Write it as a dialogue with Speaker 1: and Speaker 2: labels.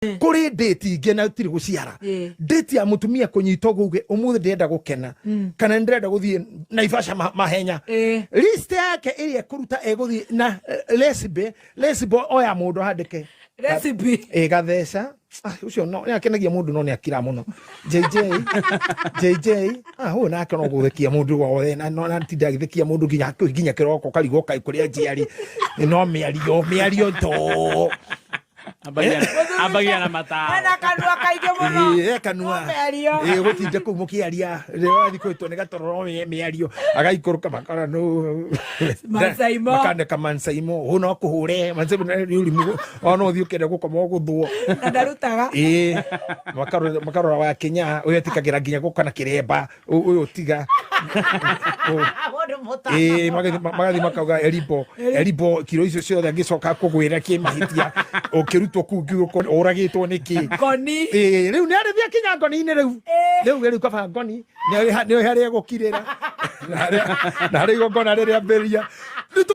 Speaker 1: Kũrĩ ndĩti ingĩ na tirĩ gũciara. Ndĩti ya mũtumia kũnyita ũguo uge ũmũthĩ ndĩrenda gũkena kana nĩ ndĩrenda gũthiĩ Naivasha mahenya. List yake ĩrĩa ĩkũruta ĩgũthiĩ na recipe recipe oya mũndũ handĩke
Speaker 2: Recipe.
Speaker 1: Ĩ gatheca. Ah, ũcio no nĩ akenagia mũndũ no nĩ akira mũno. JJ JJ, ah, ũyũ nake no gũthekia mũndũ wothe na no na tinda agĩthekia mũndũ nginya nginya kĩroko karigwo kaĩ kũrĩa njiari no mĩario mĩario to.
Speaker 3: Ambagia na matao.
Speaker 2: Ena kanua kaingĩ mũno.
Speaker 1: Ĩĩ, e kanua.
Speaker 2: No mĩario.
Speaker 1: Ĩĩ, gũtinda kũu mũkĩaria rĩrĩa wathiĩ kwĩtwo nĩ gatoro no mĩario agaikũrũka makara no.
Speaker 2: Mansaimo.
Speaker 1: Makandĩka mansaimo ũũ no kũhũre mansaimo nĩ ũrimũ ona ũthiĩ ũkĩenda gũkoma ũgũthwo.
Speaker 2: Na ndarutaga.
Speaker 1: Ĩĩ, makarora wa Kenya ũyũ etĩkagĩra nginya gũka na kĩremba ũyũ tiga.
Speaker 2: Mũndũ mũta.
Speaker 1: Ĩĩ, magathiĩ makauga eribo eribo kiro icio ciothe angĩcoka kũgwĩra kĩ mahĩtia ũkĩrutwo kũu ngiugo ũragĩtwo nĩ kĩ.
Speaker 2: Ngoni.
Speaker 1: Ĩĩ, rĩu nĩ arĩthiĩ akinya ngoni-inĩ rĩu rĩu rĩu kaba ngoni nĩ harĩa egũkirĩra na harĩa igongona rĩrĩa mbĩria.